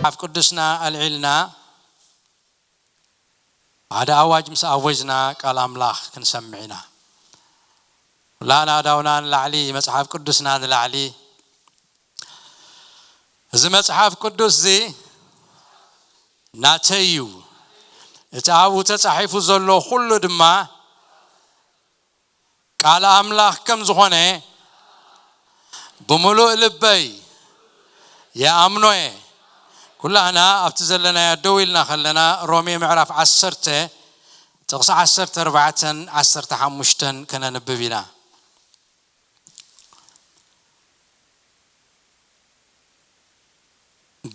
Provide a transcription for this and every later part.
መጽሓፍ ቅዱስና ኣልዒልና ሓደ ኣዋጅ ምስ ኣወጅና ቃል ኣምላኽ ክንሰምዕ ኢና። ኩላና ኣእዳውና ንላዕሊ፣ መጽሓፍ ቅዱስና ንላዕሊ። እዚ መጽሓፍ ቅዱስ እዚ ናተይ እዩ። እቲ ኣብኡ ተጻሒፉ ዘሎ ኩሉ ድማ ቃል ኣምላኽ ከም ዝኾነ ብምሉእ ልበይ ይኣምኖ እየ። ኩላህና ኣብቲ ዘለናዮ ደው ኢልና ከለና ሮሜ ምዕራፍ ዓሰርተ ጥቕሲ ዓሰርተ ኣርባዕተን ዓሰርተ ሓሙሽተን ከነንብብ ኢና።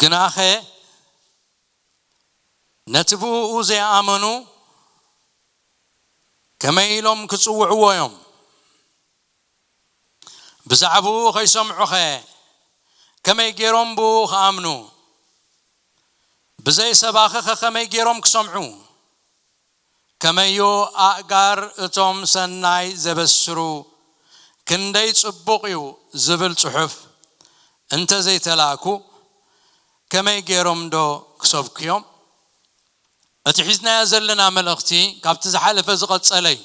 ግናኸ ነቲ ብእኡ ዘይኣመኑ ከመይ ኢሎም ክጽውዕዎ እዮም? ብዛዕባኡ ከይሰምዑኸ ከመይ ገይሮም ብኡ ክኣምኑ? ብዘይ ሰባኺኸ ከመይ ገይሮም ክሰምዑ? ከመዮ ኣእጋር እቶም ሰናይ ዘበስሩ ክንደይ ጽቡቕ እዩ ዝብል ጽሑፍ እንተ ዘይተላእኩ ከመይ ገይሮም ዶ ክሰብኩ እዮም? እቲ ሒዝናዮ ዘለና መልእኽቲ ካብቲ ዝሓለፈ ዝቐጸለ እዩ።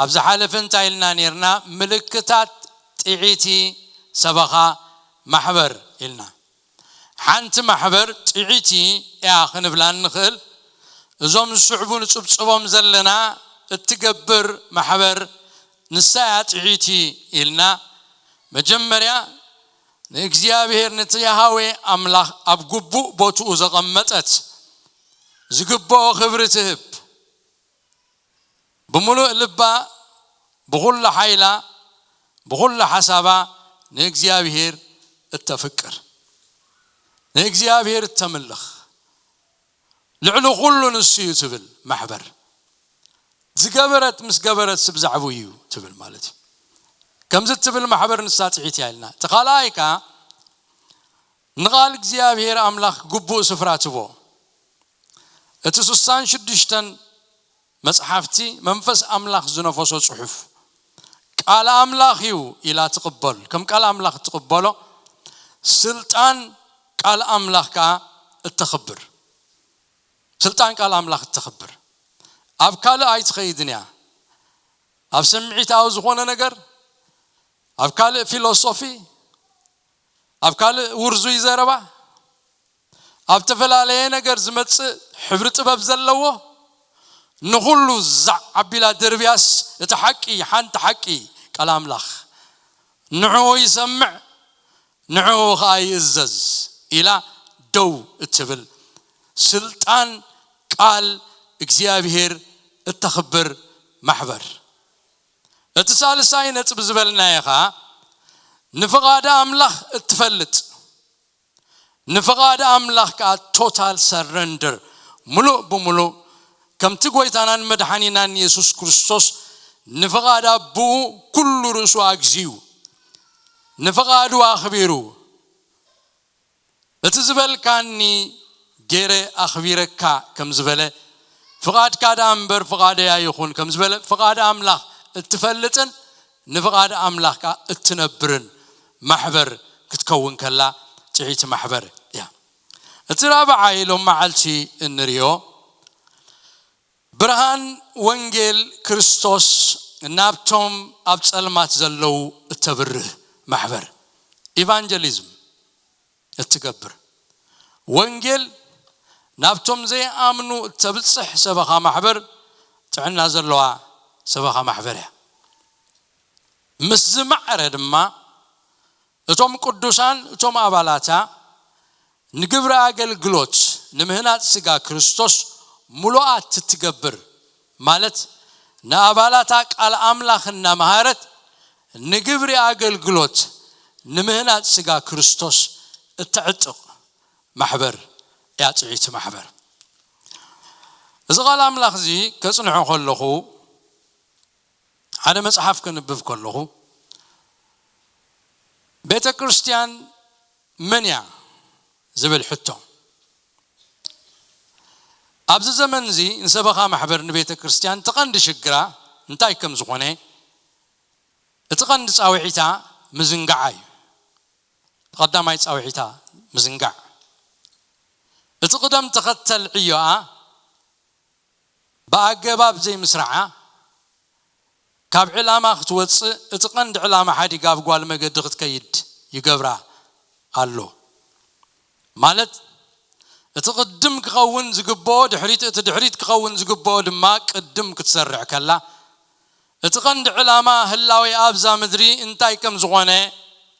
ኣብ ዝሓለፈ እንታይ ኢልና ኔርና? ምልክታት ጥዒቲ ሰበኻ ማሕበር ኢልና። ሓንቲ ማሕበር ጥዒቲ እያ ክንብላ እንኽእል። እዞም ዝስዕቡ ንጽብጽቦም ዘለና እትገብር ማሕበር ንሳ እያ ጥዒቲ ኢልና። መጀመርያ ንእግዚኣብሔር ነቲ ያሃዌ ኣምላኽ ኣብ ግቡእ ቦትኡ ዘቐመጠት ዝግብኦ ክብሪ ትህብ። ብምሉእ ልባ፣ ብኹሉ ሓይላ፣ ብኹሉ ሓሳባ ንእግዚኣብሔር እተፍቅር፣ ንእግዚኣብሔር እተምልኽ፣ ልዕሊ ኩሉ ንሱ እዩ ትብል ማሕበር። ዝገበረት ምስ ገበረት ስብ ዛዕቡ እዩ ትብል ማለት እዩ። ከምዚ እትብል ማሕበር ንሳ ጥዒት እያ ኢልና። እቲ ካልኣይ ከኣ ንቓል እግዚኣብሔር ኣምላኽ ግቡእ ስፍራ ትቦ። እቲ ስሳን ሽዱሽተን መጽሓፍቲ መንፈስ ኣምላኽ ዝነፈሶ ጽሑፍ ቃል ኣምላኽ እዩ ኢላ ትቕበል። ከም ቃል ኣምላኽ ትቕበሎ፣ ስልጣን ቃል ኣምላኽ ከኣ እተኽብር። ስልጣን ቃል ኣምላኽ እተኽብር። ኣብ ካልእ ኣይትኸይድን እያ። ኣብ ስምዒታዊ ዝኾነ ነገር፣ ኣብ ካልእ ፊሎሶፊ፣ ኣብ ካልእ ውርዙይ ዘረባ፣ ኣብ ተፈላለየ ነገር ዝመጽእ ሕብሪ ጥበብ ዘለዎ፣ ንኹሉ ዛዕ ኣቢላ ድርብያስ፣ እቲ ሓቂ፣ ሓንቲ ሓቂ፣ ቃል ኣምላኽ፣ ንዕኡ ይሰምዕ፣ ንዕኡ ኸኣ ይእዘዝ ኢላ ደው እትብል፣ ስልጣን ቃል እግዚኣብሔር እተኽብር ማሕበር። እቲ ሳልሳይ ነጥቢ ዝበልናዮ ኸኣ፣ ንፍቓድ ኣምላኽ እትፈልጥ፣ ንፍቓድ ኣምላኽ ከኣ ቶታል ሰረንደር፣ ምሉእ ብምሉእ፣ ከምቲ ጐይታናን መድሓኒናን የሱስ ክርስቶስ ንፍቓድ ኣቦኡ ኩሉ ርእሱ ኣግዚኡ፣ ንፍቓዱ ኣኽቢሩ፣ እቲ ዝበልካኒ ገይረ ኣኽቢረካ ከም ዝበለ፣ ፍቓድካ ደኣ እምበር ፍቓደይ ኣይኹን ከም ዝበለ፣ ፍቓድ ኣምላኽ እትፈልጥን ንፍቓድ ኣምላኽ ከኣ እትነብርን ማሕበር ክትከውን ከላ፣ ጥዕይቲ ማሕበር እያ። እቲ ራብዓይ ሎም መዓልቲ እንርእዮ፣ ብርሃን ወንጌል ክርስቶስ ናብቶም ኣብ ጸልማት ዘለዉ እተብርህ ማሕበር፣ ኢቫንጀሊዝም እትገብር፣ ወንጌል ናብቶም ዘይኣምኑ እተብጽሕ ሰበኻ ማሕበር፣ ጥዕና ዘለዋ ሰበኻ ማሕበር እያ። ምስዚ ማዕረ ድማ፣ እቶም ቅዱሳን፣ እቶም ኣባላታ፣ ንግብሪ ኣገልግሎት ንምህናጽ ስጋ ክርስቶስ ምሉኣት እትገብር፣ ማለት ንኣባላታ ቃል ኣምላኽ እናመሃረት ንግብሪ ኣገልግሎት ንምህናጽ ስጋ ክርስቶስ እተዕጥቕ ማሕበር እያ፣ ጥዕይቲ ማሕበር። እዚ ቃል ኣምላኽ እዚ ከጽንዖ ከለኹ፣ ሓደ መጽሓፍ ከንብብ ከለኹ፣ ቤተ ክርስቲያን መን እያ ዝብል ሕቶ። ኣብዚ ዘመን እዚ ንሰበኻ ማሕበር ንቤተ ክርስቲያን እቲ ቀንዲ ሽግራ እንታይ ከም ዝኾነ፣ እቲ ቀንዲ ጻውዒታ ምዝንጋዓ እዩ። ቀዳማይ ጻውዒታ ምዝንጋዕ። እቲ ቅደም ተኸተል ዕዮኣ ብኣገባብ ዘይምስራዓ፣ ካብ ዕላማ ክትወፅእ፣ እቲ ቀንዲ ዕላማ ሓዲጋ ኣብ ጓል መገዲ ክትከይድ ይገብራ ኣሎ። ማለት፣ እቲ ቅድም ክኸውን ዝግብኦ ድሕሪት፣ እቲ ድሕሪት ክኸውን ዝግብኦ ድማ ቅድም ክትሰርዕ ከላ፣ እቲ ቀንዲ ዕላማ ህላዌ ኣብዛ ምድሪ እንታይ ከም ዝኾነ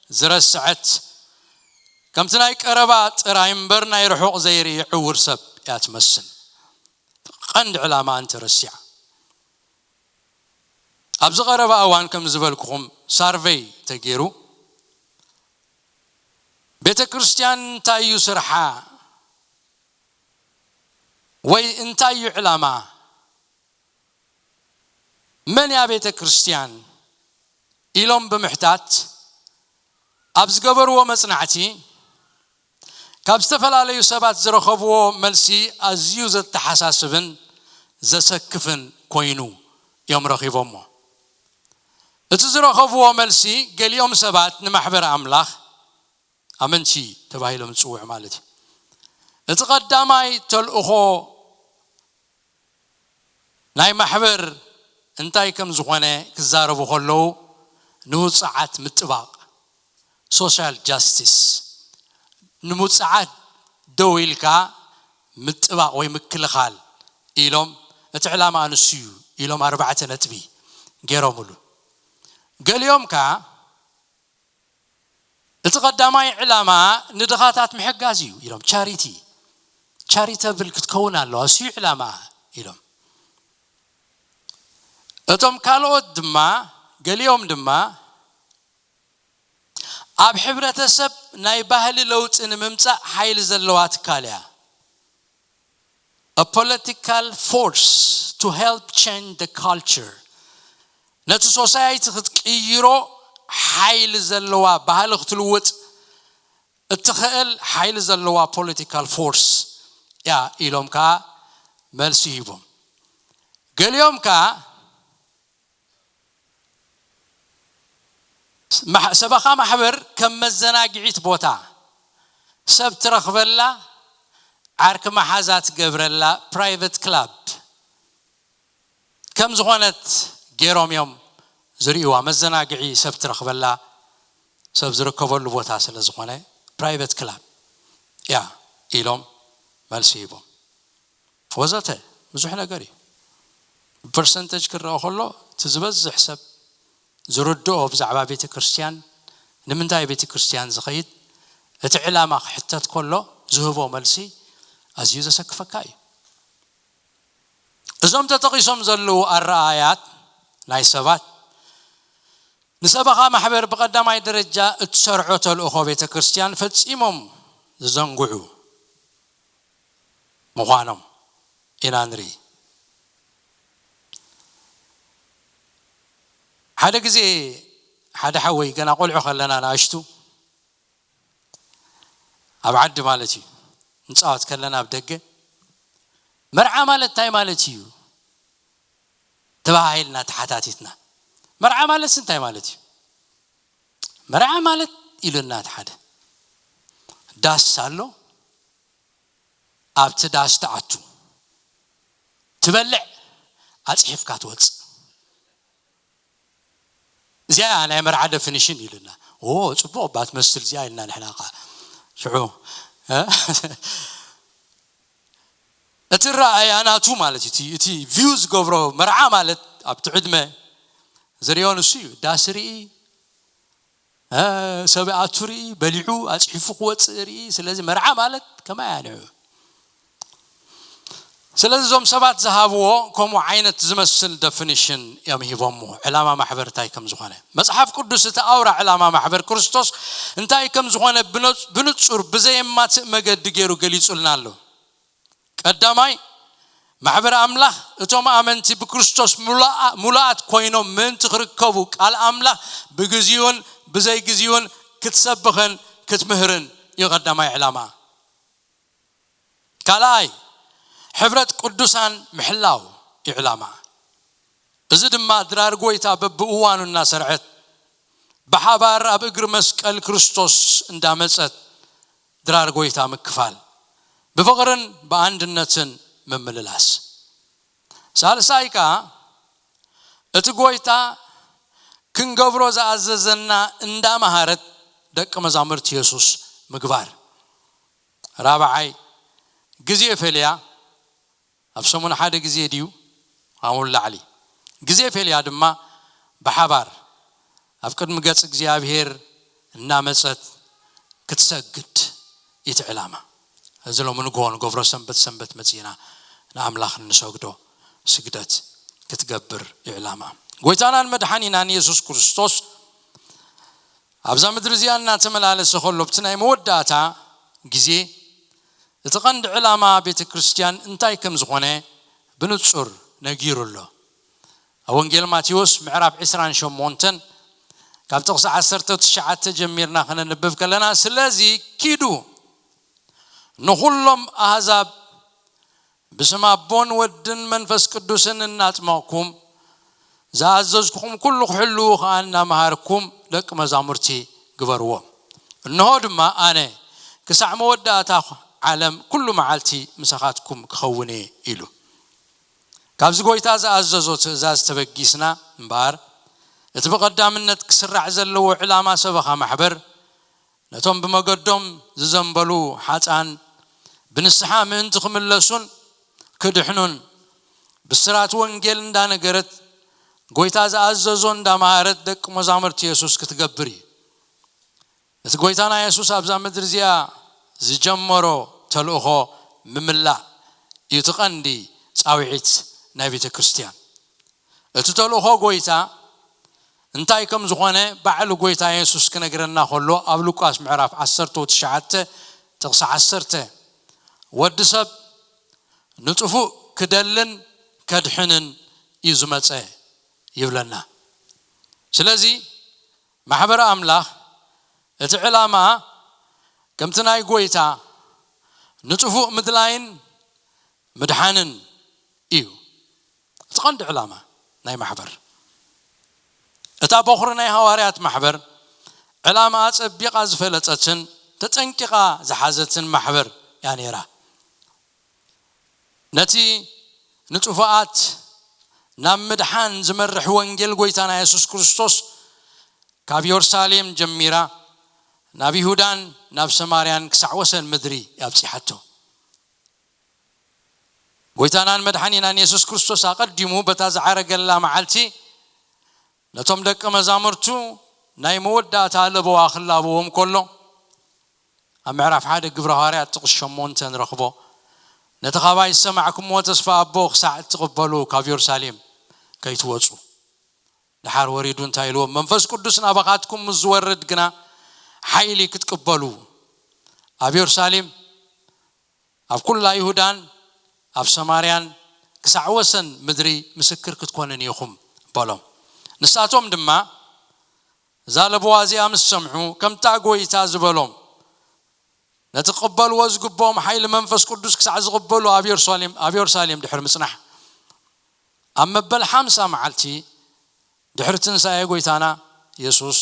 ዝረስዐት፣ ከምቲ ናይ ቀረባ ጥራይ እምበር ናይ ርሑቕ ዘይርኢ ዕውር ሰብ እያ ትመስል። ቀንዲ ዕላማ እንተረሲዓ። ኣብዚ ቀረባ እዋን ከም ዝበልኩኹም ሳርቨይ ተገይሩ፣ ቤተ ክርስቲያን እንታይ እዩ ስርሓ ወይ እንታይ እዩ ዕላማ፣ መን እያ ቤተ ክርስቲያን ኢሎም ብምሕታት ኣብ ዝገበርዎ መጽናዕቲ፣ ካብ ዝተፈላለዩ ሰባት ዝረኸብዎ መልሲ ኣዝዩ ዘተሓሳስብን ዘሰክፍን ኮይኑ እዮም ረኺቦሞ። እቲ ዝረኸብዎ መልሲ፣ ገሊኦም ሰባት ንማሕበር ኣምላኽ፣ ኣመንቲ ተባሂሎም ዝጽውዑ ማለት እዩ፣ እቲ ቀዳማይ ተልእኾ ናይ ማሕበር እንታይ ከም ዝኾነ ክዛረቡ ከለዉ፣ ንውጽዓት ምጥባቕ፣ ሶሻል ጃስቲስ፣ ንውጽዓት ደው ኢልካ ምጥባቕ ወይ ምክልኻል ኢሎም፣ እቲ ዕላማ ንሱ እዩ ኢሎም ኣርባዕተ ነጥቢ ገይሮምሉ። ገሊኦም ከኣ እቲ ቀዳማይ ዕላማ ንድኻታት ምሕጋዝ እዩ ኢሎም፣ ቻሪቲ፣ ቻሪተብል ክትከውን ኣለዋ፣ እሱ እዩ ዕላማ ኢሎም። እቶም ካልኦት ድማ፣ ገሊኦም ድማ፣ ኣብ ሕብረተሰብ ናይ ባህሊ ለውጢ ንምምጻእ ሓይሊ ዘለዋ ትካል እያ። A political force to help change the culture. ነቲ ሶሳይቲ ክትቅይሮ ሓይሊ ዘለዋ፣ ባህሊ ክትልውጥ እትኽእል ሓይሊ ዘለዋ ፖለቲካል ፎርስ እያ ኢሎም ከዓ መልሲ ሂቦም። ገሊኦም ከዓ ማሕ- ሰበኻ ማሕበር ከም መዘናግዒት ቦታ፣ ሰብ ትረኽበላ፣ ዓርኪ መሓዛ ትገብረላ ፕራይቨት ክላብ ከም ዝኾነት ገይሮም እዮም ዝርእይዋ። መዘናግዒ ሰብ ትረኽበላ፣ ሰብ ዝርከበሉ ቦታ ስለ ዝኾነ ፕራይቨት ክላብ እያ ኢሎም መልሲ ሂቦም። ወዘተ ብዙሕ ነገር እዩ። ብፐርሰንተጅ ክረአ ከሎ፣ እቲ ዝበዝሕ ሰብ ዝርድኦ ብዛዕባ ቤተ ክርስቲያን፣ ንምንታይ ቤተ ክርስቲያን ዝኸይድ፣ እቲ ዕላማ ክሕተት ከሎ ዝህቦ መልሲ ኣዝዩ ዘሰክፈካ እዩ። እዞም ተጠቒሶም ዘለዉ ኣረኣእያት ናይ ሰባት ንሰበኻ ማሕበር ብቐዳማይ ደረጃ እትሰርዖ ተልእኾ ቤተ ክርስቲያን ፈጺሞም ዝዘንግዑ ምዃኖም ኢና ንርኢ። ሓደ ግዜ ሓደ ሓወይ፣ ገና ቆልዑ ከለና ንኣሽቱ፣ ኣብ ዓዲ ማለት እዩ፣ ንጻወት ከለና ኣብ ደገ፣ መርዓ ማለት እንታይ ማለት እዩ ተባሂልና ተሓታቲትና። መርዓ ማለት እንታይ ማለት እዩ? መርዓ ማለት ኢሉና እቲ ሓደ፣ ዳስ ኣሎ፣ ኣብቲ ዳስ ትኣቱ፣ ትበልዕ፣ ኣጽሒፍካ ትወጽእ። እዚኣ ናይ መርዓ ደፊኒሽን ኢሉና። ኦ፣ ጽቡቕ እባ ትመስል እዚኣ ኢልና ንሕና ኸዓ። ሽዑ፣ እ? እቲ ረኣያ ናቱ ማለት እዩ። እቲ፣ እቲ ቪው ዝገብሮ መርዓ ማለት ኣብቲ ዕድመ ዝርእዮ ንሱ እዩ። ዳስ ርኢ፣ እ፣ ሰብ ኣቱ ርኢ፣ በሊዑ ኣጽሒፉ ክወጽእ ርኢ። ስለዚ መርዓ ማለት ከማይ እያ ንዕኡ። ስለዚ እዞም ሰባት ዝሃብዎ ከምኡ ዓይነት ዝመስል ደፊኒሽን እዮም ሂቦሞ፣ ዕላማ ማሕበር እንታይ ከም ዝኾነ። መጽሓፍ ቅዱስ እቲ ኣውራ ዕላማ ማሕበር ክርስቶስ እንታይ ከም ዝኾነ ብነጽ-፣ ብንጹር ብዘየማትእ መገዲ ገይሩ ገሊጹልና ኣሎ። ቀዳማይ፣ ማሕበር ኣምላኽ እቶም ኣመንቲ ብክርስቶስ ሙሉኣ-፣ ሙሉኣት ኮይኖም ምእንቲ ክርከቡ ቃል ኣምላኽ ብግዚኡን ብዘይግዚኡን ክትሰብኽን ክትምህርን እዩ ቀዳማይ ዕላማ። ካልኣይ፣ ሕብረት ቅዱሳን ምሕላው እዩ ዕላማ። እዚ ድማ ድራር ጎይታ በብእዋኑ እናሰርዐት ብሓባር ኣብ እግሪ መስቀል ክርስቶስ እንዳመጸት ድራር ጎይታ ምክፋል። ብፍቕርን ብኣንድነትን ምምልላስ። ሳልሳይ ከኣ እቲ ጎይታ ክንገብሮ ዝኣዘዘና እንዳመሃረት ደቂ መዛሙርቲ የሱስ ምግባር። ራብዓይ፣ ግዜ ፈልያ ኣብ ሰሙን ሓደ ግዜ ድዩ? ኣብኡ ንላዕሊ ግዜ ፈልያ ድማ ብሓባር ኣብ ቅድሚ ገጽ እግዚኣብሔር እናመጸት ክትሰግድ እዩ እቲ ዕላማ። እዚ ሎሚ ንግሆ ንገብሮ ሰንበት ሰንበት መጺና ንኣምላኽ እንሰግዶ ስግደት ክትገብር እዩ ዕላማ። ጎይታናን መድሓኒናን የሱስ ክርስቶስ ኣብዛ ምድሪ እዚኣ እናተመላለሰ ከሎ ኣብቲ ናይ መወዳእታ ግዜ እቲ ቀንዲ ዕላማ ቤተ ክርስቲያን እንታይ ከም ዝኾነ ብንጹር ነጊሩ ኣሎ። ኣብ ወንጌል ማቴዎስ ምዕራፍ ዕስራን ሸሞንተን ካብ ጥቕሲ ዓሰርተ ትሽዓተ ጀሚርና ከነንብብ ከለና፣ ስለዚ ኪዱ ንኹሎም ኣህዛብ ብስም ኣቦን ወድን መንፈስ ቅዱስን እናጥመቕኩም ዝኣዘዝኩኹም ኩሉ ክሕልዉ ኸኣ እናመሃርኩም ደቂ መዛሙርቲ ግበርዎም። እንሆ ድማ ኣነ ክሳዕ መወዳእታ ዓለም ኩሉ መዓልቲ ምሳኻትኩም ክኸውን እየ ኢሉ። ካብዚ ጎይታ ዝኣዘዞ ትእዛዝ ተበጊስና እምበኣር፣ እቲ ብቐዳምነት ክስራዕ ዘለዎ ዕላማ ሰበኻ ማሕበር፣ ነቶም ብመገዶም ዝዘንበሉ ሓጥኣን ብንስሓ ምእንቲ ክምለሱን ክድሕኑን ብስራት ወንጌል እንዳነገረት፣ ጎይታ ዝኣዘዞ እንዳመሃረት ደቂ መዛሙርቲ የሱስ ክትገብር እዩ። እቲ ጎይታና የሱስ ኣብዛ ምድሪ እዚኣ ዝጀመሮ ተልእኾ ምምላእ እዩ እቲ ቀንዲ ጻውዒት ናይ ቤተ ክርስቲያን። እቲ ተልእኾ ጎይታ እንታይ ከም ዝኾነ ባዕሉ ጎይታ የሱስ ክነግረና ከሎ፣ ኣብ ሉቃስ ምዕራፍ ዓሰርተ ትሽዓተ ጥቕሲ ዓሰርተ፣ "ወዲ ሰብ ንጥፉእ ክደልን ከድሕንን እዩ ዝመጸ" ይብለና። ስለዚ ማሕበር ኣምላኽ እቲ ዕላማ ከምቲ ናይ ጎይታ ንጥፉእ ምድላይን ምድሓንን እዩ። እቲ ቀንዲ ዕላማ ናይ ማሕበር፣ እታ በኹሪ ናይ ሃዋርያት ማሕበር፣ ዕላማ ጸቢቓ ዝፈለጠትን ተጠንቂቓ ዝሓዘትን ማሕበር እያ ነይራ። ነቲ ንጥፉኣት ናብ ምድሓን ዝመርሕ ወንጌል ጎይታና የሱስ ክርስቶስ ካብ የሩሳሌም ጀሚራ ናብ ይሁዳን ናብ ሰማርያን ክሳዕ ወሰን ምድሪ ኣብጺሓቶ። ጎይታናን መድሓኒናን የሱስ ክርስቶስ ኣቐዲሙ በታ ዝዓረገላ መዓልቲ ነቶም ደቂ መዛሙርቱ ናይ መወዳእታ ለበዋ ክላበዎም ከሎ፣ ኣብ ምዕራፍ ሓደ ግብረ ሃዋርያት ጥቕሲ ሸሞንተ ንረኽቦ፣ "ነቲ ካባይ ዝሰማዕኩምዎ ተስፋ ኣቦ ክሳዕ እትቕበሉ ካብ የሩሳሌም ከይትወጹ" ደሓር ወሪዱ እንታይ ኢልዎም? "መንፈስ ቅዱስ ናባኻትኩም ምስ ዝወርድ ግና ሓይሊ ክትቅበሉ ኣብ የሩሳሌም፣ ኣብ ኩላ ይሁዳን ኣብ ሰማርያን ክሳዕ ወሰን ምድሪ ምስክር ክትኮኑኒ ኢኹም" በሎም። ንሳቶም ድማ እዛ ለበዋ እዚኣ ምስ ሰምዑ፣ ከምታ ጎይታ ዝበሎም፣ ነቲ ክቕበልዎ ዝግብኦም ሓይሊ መንፈስ ቅዱስ ክሳዕ ዝቕበሉ ኣብ የሩሳሌም፣ ኣብ የሩሳሌም ድሕሪ ምጽናሕ፣ ኣብ መበል ሓምሳ መዓልቲ ድሕሪ ትንሳኤ ጎይታና የሱስ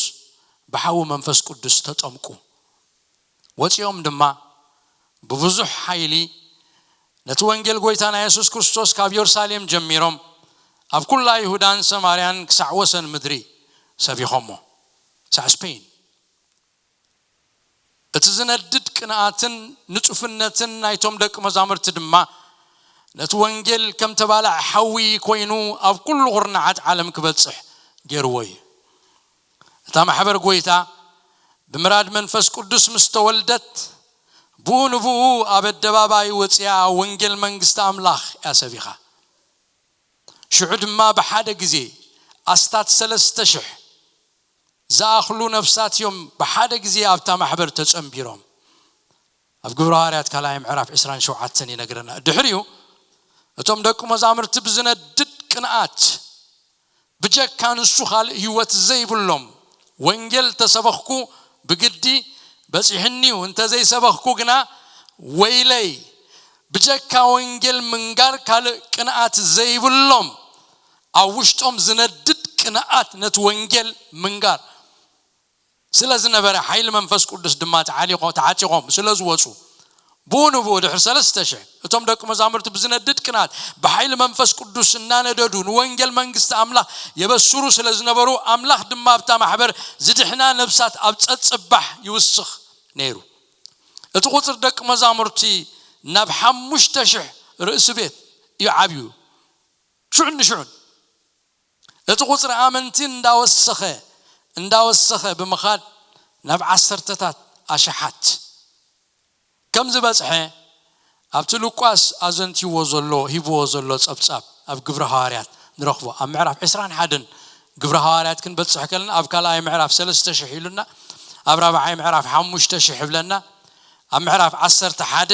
ብሓዊ መንፈስ ቅዱስ ተጠምቁ። ወጺኦም ድማ ብብዙሕ ሓይሊ ነቲ ወንጌል ጎይታና የሱስ ክርስቶስ ካብ የሩሳሌም ጀሚሮም ኣብ ኩላ ይሁዳን ሰማርያን ክሳዕ ወሰን ምድሪ ሰቢኾሞ። ክሳዕ ስፔን። እቲ ዝነድድ ቅንኣትን ንጹፍነትን ናይቶም ደቂ መዛሙርቲ ድማ ነቲ ወንጌል ከም ተባላዕ ሓዊ ኮይኑ ኣብ ኩሉ ኹርናዓት ዓለም ክበጽሕ ገይርዎ እዩ። እታ ማሕበር ጎይታ ብምራድ መንፈስ ቅዱስ ምስ ተወልደት፣ ብኡ ንብኡ ኣብ ኣደባባይ ወጺኣ ወንጌል መንግስቲ ኣምላኽ እያ ሰቢኻ። ሽዑ ድማ ብሓደ ግዜ ኣስታት ሰለስተ ሽሕ ዝኣኽሉ ነፍሳት እዮም ብሓደ ግዜ ኣብታ ማሕበር ተጸንቢሮም። ኣብ ግብረ ሃዋርያት ካልኣይ ምዕራፍ ዕስራን ሸውዓተን ይነግረና። ድሕሪኡ እቶም ደቂ መዛሙርቲ ብዝነድድ ቅንኣት፣ ብጀካ ንሱ ካልእ ህይወት ዘይብሎም፣ "ወንጌል ተሰበኽኩ ብግዲ በጺሕኒዩ፣ እንተ ዘይሰበኽኩ ግና ወይለይ" ብጀካ ወንጌል ምንጋር ካልእ ቅንኣት ዘይብሎም፣ ኣብ ውሽጦም ዝነድድ ቅንኣት ነቲ ወንጌል ምንጋር ስለ ዝነበረ፣ ሓይሊ መንፈስ ቅዱስ ድማ ተዓሊቆ-፣ ተዓጢቖም ስለ ዝወጹ፣ ብኡ ንብኡ ድሕሪ ሰለስተ ሽሕ እቶም ደቂ መዛሙርቲ ብዝነድድ ቅንኣት ብሓይሊ መንፈስ ቅዱስ እናነደዱ ንወንጌል መንግስቲ ኣምላኽ የበስሩ ስለ ዝነበሩ፣ ኣምላኽ ድማ ኣብታ ማሕበር ዝድሕና ነብሳት ኣብ ጸጽባሕ ይውስኽ ነይሩ። እቲ ቁጽሪ ደቂ መዛሙርቲ ናብ ሓሙሽተ ሽሕ ርእሲ ቤት እዩ ዓብዩ። ሽዑን ንሽዑን እቲ ቁጽሪ ኣመንቲ እንዳወሰኸ እንዳወሰኸ ብምኻድ ናብ ዓሰርተታት ኣሽሓት ከም ዝበጽሐ ኣብቲ ሉቃስ ኣዘንቲዎ ዘሎ ሂብዎ ዘሎ ጸብጻብ ኣብ ግብረ ሃዋርያት ንረኽቦ። ኣብ ምዕራፍ ዕስራን ሓደን ግብረ ሃዋርያት ክንበጽሕ ከለና ኣብ ካልኣይ ምዕራፍ ሰለስተ ሽሕ ኢሉና፣ ኣብ ራብዓይ ምዕራፍ ሓሙሽተ ሽሕ ይብለና፣ ኣብ ምዕራፍ ዓሰርተ ሓደ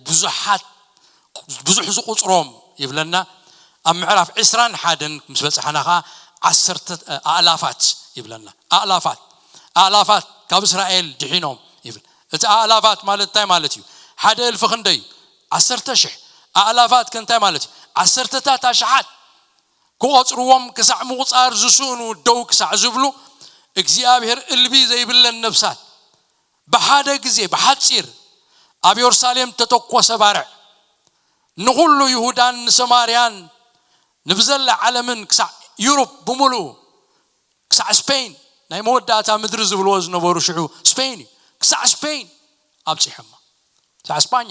ብዙሓት ብዙሕ ዝቁጽሮም ይብለና። ኣብ ምዕራፍ ዕስራን ሓደን ምስ በጽሓና ኸዓ ዓሰርተ ኣእላፋት ይብለና። ኣእላፋት ኣእላፋት ካብ እስራኤል ድሒኖም ይብል። እቲ ኣእላፋት ማለት እንታይ ማለት እዩ? ሓደ እልፊ ክንደይ እዩ? ዓሰርተ ሽሕ። ኣእላፋት ከ እንታይ ማለት እዩ? ዓሰርተታት ኣሽሓት ክቆጽርዎም ክሳዕ ምቁጻር ዝስእኑ ደው ክሳዕ ዝብሉ እግዚኣብሔር እልቢ ዘይብለን ነብሳት ብሓደ ግዜ ብሓጺር ኣብ የሩሳሌም ተተኮሰ ባርዕ ንኹሉ ይሁዳን ንሰማርያን ንብዘላ ዓለምን ክሳዕ ዩሮፕ ብምሉኡ ክሳዕ ስፔን ናይ መወዳእታ ምድሪ ዝብልዎ ዝነበሩ ሽዑ ስፔን እዩ። ክሳዕ ስፔን ኣብጺሖሞ። ክሳዕ ስጳኛ።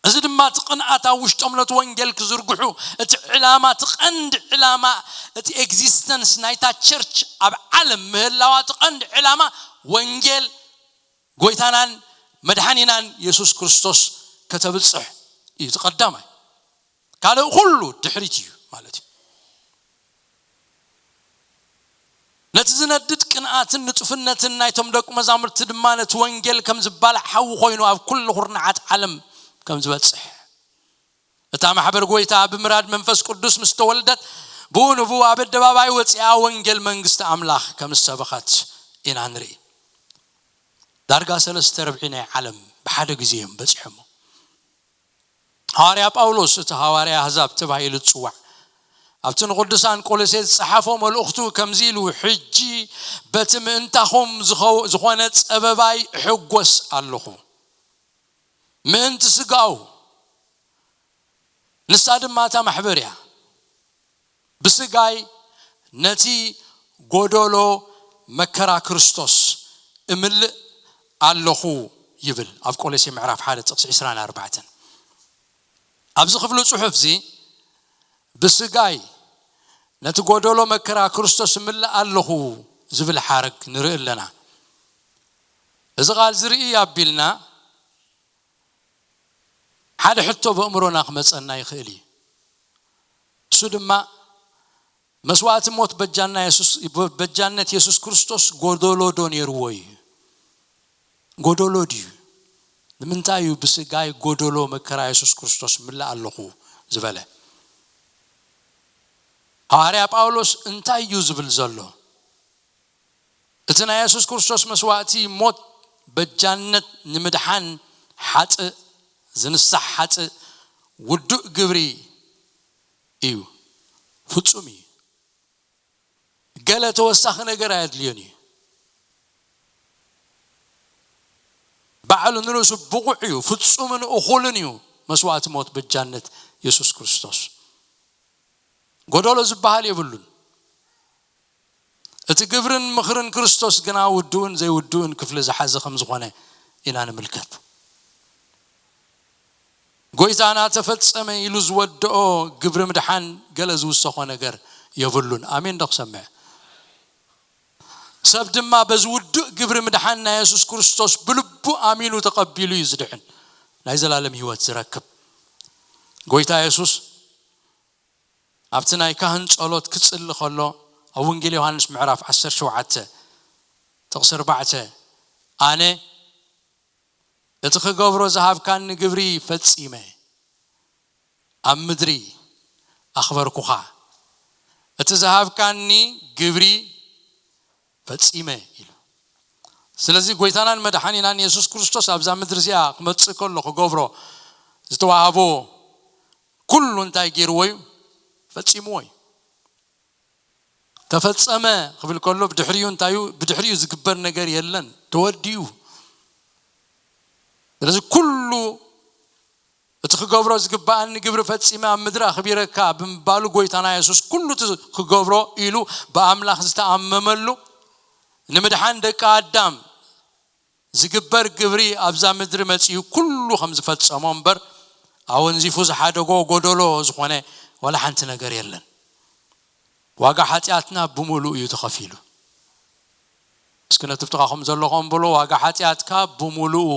እዚ ድማ እቲ ቅንኣት ኣብ ውሽጦም ነቲ ወንጌል ክዝርግሑ እቲ ዕላማ እቲ ቀንዲ ዕላማ እቲ ኤግዚስተንስ ናይታ ቸርች ኣብ ዓለም ምህላዋ እቲ ቀንዲ ዕላማ ወንጌል ጎይታናን መድሓኒናን የሱስ ክርስቶስ ከተብጽሕ እዩ። እቲ ቀዳማይ ካልእ ኩሉ ድሕሪት እዩ ማለት እዩ። ነቲ ዝነድድ ቅንኣትን ንጡፍነትን ናይቶም ደቂ መዛሙርቲ ድማ ነቲ ወንጌል ከም ዝባላዕ ሓዊ ኮይኑ ኣብ ኩሉ ኩርናዓት ዓለም ከም ዝበጽሕ እታ ማሕበር ጎይታ ብምራድ መንፈስ ቅዱስ ምስ ተወልደት ብኡ ንብኡ ኣብ ኣደባባይ ወፂኣ ወንጌል መንግስቲ ኣምላኽ ከም ዝሰበኸት ኢና ንርኢ። ዳርጋ ሰለስተ ርብዒ ናይ ዓለም ብሓደ ግዜ እዮም በፂሖሞ። ሃዋርያ ጳውሎስ እቲ ሃዋርያ ኣህዛብ ተባሂሉ ዝፅዋዕ ኣብቲ ንቅዱሳን ቆሎሴ ዝፀሓፎ መልእኽቱ ከምዚ ኢሉ ሕጂ በቲ ምእንታኹም ዝኾነ ፀበባይ እሕጎስ ኣለኹ ምእንቲ ስጋኡ ንሳ ድማ እታ ማሕበር እያ። ብስጋይ ነቲ ጎደሎ መከራ ክርስቶስ እምልእ ኣለኹ ይብል ኣብ ቆሎሴ ምዕራፍ ሓደ ጥቕሲ ዕስራን ኣርባዕተን። ኣብዚ ክፍሊ ጽሑፍ እዚ ብስጋይ ነቲ ጎደሎ መከራ ክርስቶስ እምልእ ኣለኹ ዝብል ሓረግ ንርኢ ኣለና። እዚ ቃል ዝርኢ ኣቢልና ሓደ ሕቶ በእምሮና ክመፀና ይኽእል እዩ። እሱ ድማ መስዋዕቲ ሞት በጃና የሱስ በጃነት የሱስ ክርስቶስ ጎደሎ ዶ ነይርዎ እዩ? ጎደሎ ድዩ? ንምንታይ እዩ ብስጋይ ጎደሎ መከራ የሱስ ክርስቶስ ምልእ ኣለኹ ዝበለ? ሃዋርያ ጳውሎስ እንታይ እዩ ዝብል ዘሎ? እቲ ናይ የሱስ ክርስቶስ መስዋዕቲ ሞት በጃነት ንምድሓን ሓጥእ ዝንሳሕ ሓጥእ ውዱእ ግብሪ እዩ። ፍጹም እዩ። ገለ ተወሳኺ ነገር ኣየድልዮን እዩ። ባዕሉ ንርእሱ ብቑዕ እዩ። ፍጹምን እኹልን እዩ መስዋዕቲ ሞት በጃነት የሱስ ክርስቶስ። ጎደሎ ዝበሃል የብሉን። እቲ ግብርን ምኽርን ክርስቶስ ግና ውዱእን ዘይውዱእን ክፍሊ ዝሓዘ ከም ዝኾነ ኢና ንምልከት። ጎይታና ተፈጸመ ኢሉ ዝወደኦ ግብሪ ምድሓን ገለ ዝውሰኾ ነገር የብሉን። ኣሜን ዶ ክሰምዕ? ሰብ ድማ በዚ ውዱእ ግብሪ ምድሓን ናይ የሱስ ክርስቶስ ብልቡ ኣሚኑ ተቐቢሉ እዩ ዝድሕን፣ ናይ ዘላለም ህይወት ዝረክብ። ጎይታ የሱስ ኣብቲ ናይ ካህን ጸሎት ክጽሊ ከሎ ኣብ ወንጌል ዮሃንስ ምዕራፍ ዓሰርተ ሸውዓተ ጥቕሲ ኣርባዕተ ኣነ እቲ ክገብሮ ዝሃብካኒ ግብሪ ፈጺመ ኣብ ምድሪ ኣኽበርኩኻ። እቲ ዝሃብካኒ ግብሪ ፈጺመ ኢሉ። ስለዚ ጎይታናን መድሓኒናን የሱስ ክርስቶስ ኣብዛ ምድሪ እዚኣ ክመጽእ ከሎ ክገብሮ ዝተዋህቦ ኩሉ እንታይ ገይርዎ እዩ? ፈጺምዎ እዩ። ተፈጸመ ክብል ከሎ ብድሕሪኡ እንታይ እዩ? ብድሕሪኡ ዝግበር ነገር የለን። ተወዲኡ። ስለዚ ኩሉ እቲ ክገብሮ ዝግባኣኒ ግብሪ ፈጺመ ኣብ ምድሪ ኣኽቢረካ ብምባሉ ጎይታና የሱስ ኩሉ እቲ ክገብሮ ኢሉ ብኣምላኽ ዝተኣመመሉ ንምድሓን ደቂ ኣዳም ዝግበር ግብሪ ኣብዛ ምድሪ መጺኡ ኩሉ ከም ዝፈጸሞ እምበር ኣወንዚፉ ዝሓደጎ ጎደሎ ዝኾነ ዋላ ሓንቲ ነገር የለን። ዋጋ ሓጢኣትና ብምሉእ እዩ ተኸፊሉ። እስኪ ነቲ ብጥቓኹም ዘለኹም በሎ፣ ዋጋ ሓጢኣትካ ብምሉኡ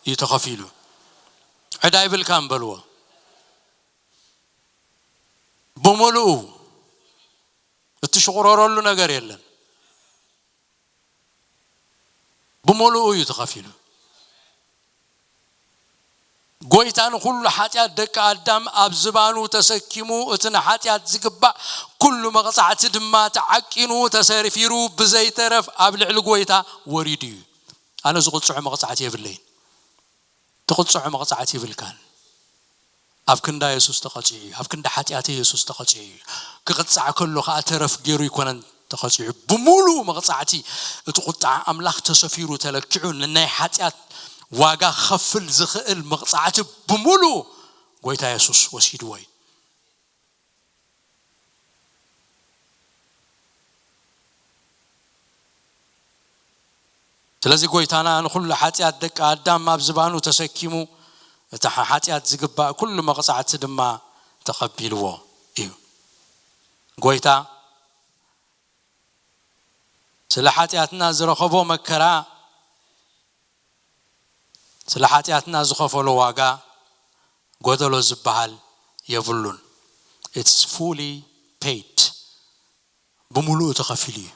እዩ ተኸፊሉ። ዕዳ ይብልካን በልዎ። ብምሉኡ እትሽቑረረሉ ነገር የለን። ብምሉኡ እዩ ተኸፊሉ። ጎይታ ንኹሉ ሓጢኣት ደቂ ኣዳም ኣብ ዝባኑ ተሰኪሙ፣ እቲ ንሓጢኣት ዝግባእ ኩሉ መቕጻዕቲ ድማ ተዓቂኑ ተሰፊሩ ብዘይተረፍ ኣብ ልዕሊ ጎይታ ወሪዱ እዩ። ኣነ ዝቕጽዖ መቕጻዕቲ የብለይን። ትቕጽዖ መቕጻዕቲ ይብልካን። ኣብ ክንዳ የሱስ ተቐጺዑ እዩ። ኣብ ክንዲ ሓጢኣተ የሱስ ተቐጺዑ እዩ። ክቕጻዕ ከሎ ከኣ ተረፍ ገይሩ ይኮነን ተቐጺዑ። ብምሉእ መቕጻዕቲ እቲ ቁጣ ኣምላኽ ተሰፊሩ ተለኪዑ ንናይ ሓጢኣት ዋጋ ክኸፍል ዝኽእል መቕጻዕቲ ብምሉእ ጎይታ የሱስ ወሲድዎ እዩ። ስለዚ ጎይታና ንኹሉ ሓጢኣት ደቂ ኣዳም ኣብ ዝባኑ ተሰኪሙ እቲ ሓጢኣት ዝግባእ ኩሉ መቕጻዕቲ ድማ ተቐቢልዎ እዩ። ጎይታ ስለ ሓጢኣትና ዝረኸቦ መከራ ስለ ሓጢኣትና ዝኸፈሎ ዋጋ ጎደሎ ዝበሃል የብሉን። It's fully paid። ብምሉኡ ተኸፊሉ እዩ።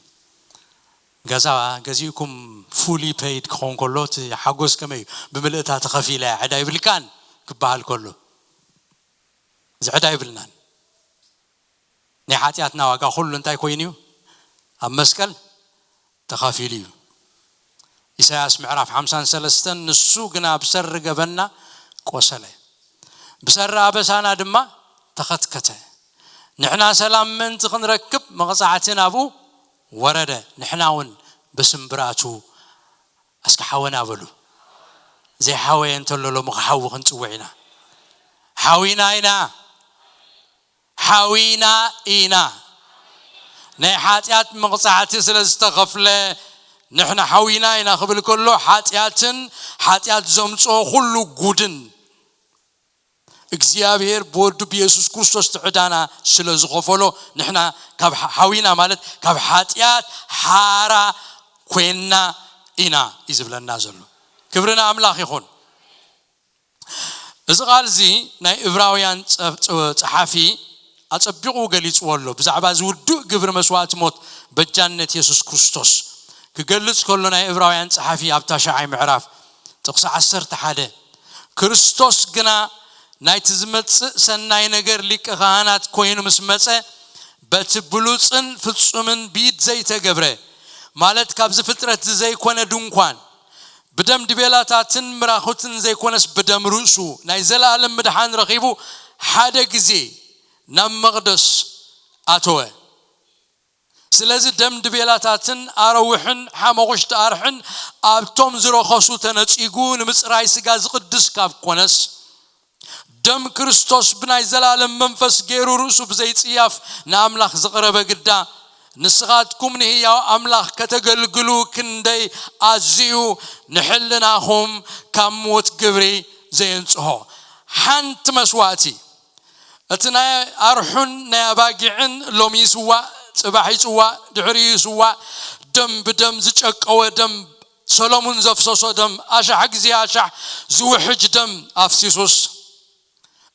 ገዛ ገዚእኩም fully paid ክኸውን ከሎ እቲ ሓጎስ ከመይ እዩ? ብምልእታ ተኸፊለ ዕዳ ይብልካን ክበሃል ከሎ እዚ ዕዳ ይብልናን። ናይ ሓጢኣትና ዋጋ ኩሉ እንታይ ኮይኑ እዩ? ኣብ መስቀል ተኸፊሉ እዩ። ኢሳያስ ምዕራፍ ሓምሳን ሰለስተን ንሱ ግና ብሰሪ ገበንና ቆሰለ፣ ብሰሪ ኣበሳና ድማ ተኸትከተ። ንሕና ሰላም ምእንቲ ክንረክብ መቕጻዕቲ ናብኡ ወረደ፣ ንሕና እውን ብስምብራቱ እስከ ሓወና በሉ። ዘይሓወየ እንተሎ ሎሚ ክሓዊ ክንጽውዕ ኢና። ሓዊና ኢና። ሓዊና ኢና። ናይ ሓጢኣት መቕጻዕቲ ስለ ዝተኸፍለ ንሕና ሓዊና ኢና ክብል ከሎ ሓጢኣትን ሓጢኣት ዘምጽኦ ኩሉ ጉድን እግዚኣብሔር ብወዱ ብየሱስ ክርስቶስ ትዕዳና ስለ ዝኸፈሎ ንሕና ካብ ሓ- ሓዊና ማለት ካብ ሓጢኣት ሓራ ኮይንና ኢና እዩ ዝብለና ዘሎ። ክብሪ ንኣምላኽ ይኹን። እዚ ቃል እዚ ናይ እብራውያን ጸ- ጸ- ጸሓፊ ኣጸቢቑ ገሊጽዎ ኣሎ። ብዛዕባ እዚ ውዱእ ግብሪ መስዋእቲ ሞት በጃነት የሱስ ክርስቶስ ክገልጽ ከሎ ናይ እብራውያን ጸሓፊ ኣብ ታሽዓይ ምዕራፍ ጥቕሲ ዓሰርተ ሓደ ክርስቶስ ግና ናይቲ ዝመጽእ ሰናይ ነገር ሊቀ ካህናት ኮይኑ ምስ መጸ በቲ ብሉጽን ፍጹምን ብኢድ ዘይተገብረ ማለት ካብዚ ፍጥረት እዚ ዘይኮነ ድንኳን ብደም ድቤላታትን ምራኹትን ዘይኮነስ ብደም ርእሱ ናይ ዘለኣለም ምድሓን ረኺቡ ሓደ ግዜ ናብ መቕደስ ኣተወ። ስለዚ ደም ድቤላታትን ኣረውሕን ሓመቑሽቲ ኣርሕን ኣብቶም ዝረኸሱ ተነጺጉ ንምጽራይ ስጋ ዝቕድስ ካብ ኮነስ ደም ክርስቶስ ብናይ ዘላለም መንፈስ ገይሩ ርእሱ ብዘይጽያፍ ንኣምላኽ ዝቐረበ ግዳ ንስኻትኩም ንህያው ኣምላኽ ከተገልግሉ ክንደይ ኣዝዩ ንሕልናኹም ካብ ሞት ግብሪ ዘየንጽሆ ሓንቲ መስዋእቲ እቲ ናይ ኣርሑን ናይ ኣባጊዕን ሎሚ ይስዋእ ጽባሕ ይጽዋእ ድሕሪኡ ይስዋእ ደም ብደም ዝጨቀወ ደም ሰሎሙን ዘፍሰሶ ደም ኣሻሕ ግዜ ኣሻሕ ዝውሕጅ ደም ኣፍሲሱስ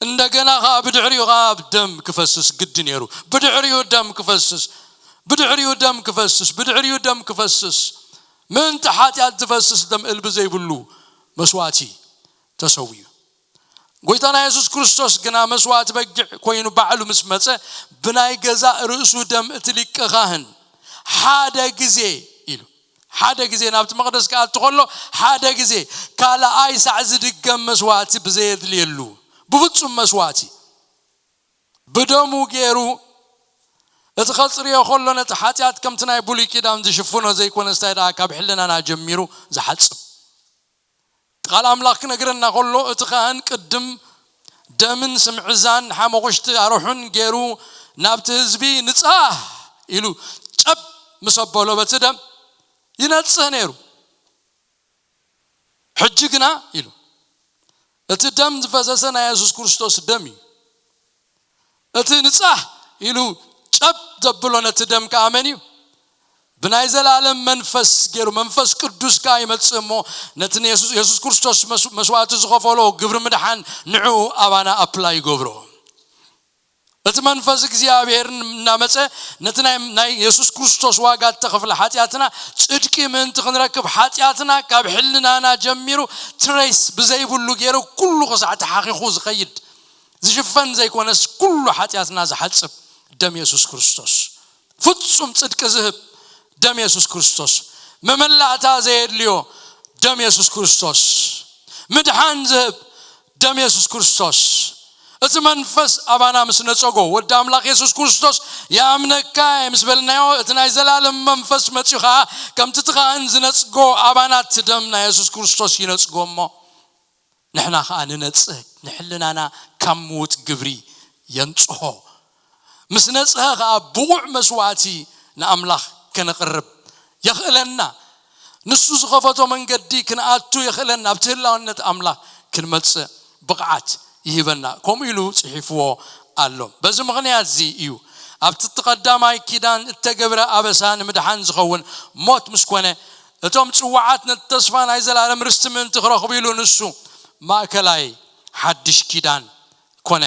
እንደገና ከዓ ብድሕሪኡ ከዓ ደም ክፈስስ ግዲ ነይሩ። ብድሕሪኡ ደም ክፈስስ ብድሕሪኡ ደም ክፈስስ ብድሕሪኡ ደም ክፈስስ ምእንቲ ሓጢኣት ዝፈስስ ደም እልቢ ዘይብሉ መስዋእቲ ተሰውዩ። ጎይታና የሱስ ክርስቶስ ግና መስዋእቲ በጊዕ ኮይኑ ባዕሉ ምስ መጸ ብናይ ገዛእ ርእሱ ደም እቲ ሊቀ ካህን ሓደ ግዜ ኢሉ ሓደ ግዜ ናብቲ መቕደስ ክኣቱ ከሎ ሓደ ግዜ ካልኣይ ሳዕ ዝድገም መስዋእቲ ብዘየድልየሉ ብፍጹም መስዋእቲ ብደሙ ገይሩ እቲ ከጽርዮ ከሎ ነቲ ሓጢኣት ከምቲ ናይ ብሉይ ኪዳን ዝሽፍኖ ዘይኮነስ እንታይ ደኣ ካብ ሕልናና ጀሚሩ ዝሓጽብ ቃል ኣምላኽ ክነግረና ከሎ፣ እቲ ካህን ቅድም ደምን ስምዕዛን ሓመቑሽቲ ኣርሑን ገይሩ ናብቲ ህዝቢ ንጻህ ኢሉ ጨብ ምስ ኣበሎ በቲ ደም ይነጽህ ነይሩ። ሕጂ ግና ኢሉ፣ እቲ ደም ዝፈሰሰ ናይ የሱስ ክርስቶስ ደም እዩ። እቲ ንጻህ ኢሉ ጨብ ዘብሎ ነቲ ደም ከኣ መን እዩ? ብናይ ዘላለም መንፈስ ገይሩ፣ መንፈስ ቅዱስ ከኣ ይመጽእ እሞ፣ ነቲ ንየሱስ፣ የሱስ ክርስቶስ መስ-፣ መስዋእቲ ዝኸፈሎ ግብሪ ምድሓን ንዕኡ ኣባና ኣፕላይ ይገብሮ። እቲ መንፈስ እግዚኣብሔር እናመጸ ነቲ ናይ፣ ናይ የሱስ ክርስቶስ ዋጋ እተኸፍለ ሓጢኣትና ጽድቂ ምእንቲ ክንረክብ፣ ሓጢኣትና ካብ ሕልናና ጀሚሩ ትሬስ ብዘይብሉ ገይሩ ኩሉ ክሳዕ ተሓኺኹ ዝኸይድ፣ ዝሽፈን ዘይኮነስ ኩሉ ሓጢኣትና ዝሓጽብ ደም የሱስ ክርስቶስ፣ ፍጹም ጽድቂ ዝህብ ደም የሱስ ክርስቶስ፣ መመላእታ ዘየድልዮ ደም የሱስ ክርስቶስ፣ ምድሓን ዝህብ ደም የሱስ ክርስቶስ። እቲ መንፈስ ኣባና ምስ ነጸጎ፣ ወዲ ኣምላኽ የሱስ ክርስቶስ ይኣምነካ እየ ምስ በልናዮ፣ እቲ ናይ ዘላለም መንፈስ መጺኡ ኸኣ ከምቲ እቲ ካህን ዝነጽጎ ኣባና እቲ ደም ናይ የሱስ ክርስቶስ ይነጽጎ እሞ፣ ንሕና ኸኣ ንነጽህ፣ ንሕልናና ካብ ምዉት ግብሪ የንጽሆ። ምስ ነጽሀ ኸኣ ብቑዕ መስዋእቲ ንኣምላኽ ከነቕርብ የኽእለና። ንሱ ዝኸፈቶ መንገዲ ክንኣቱ የኽእለና፣ ኣብቲ ህላውነት ኣምላኽ ክንመጽእ ብቕዓት ይህበና። ከምኡ ኢሉ ጽሒፍዎ ኣሎ። በዚ ምኽንያት እዚ እዩ ኣብቲ እቲ ቀዳማይ ኪዳን እተገብረ ኣበሳ ንምድሓን ዝኸውን ሞት ምስ ኮነ፣ እቶም ጽዋዓት ነቲ ተስፋ ናይ ዘላለም ርስቲ ምእንቲ ክረኽቡ ኢሉ ንሱ ማእከላይ ሓድሽ ኪዳን ኮነ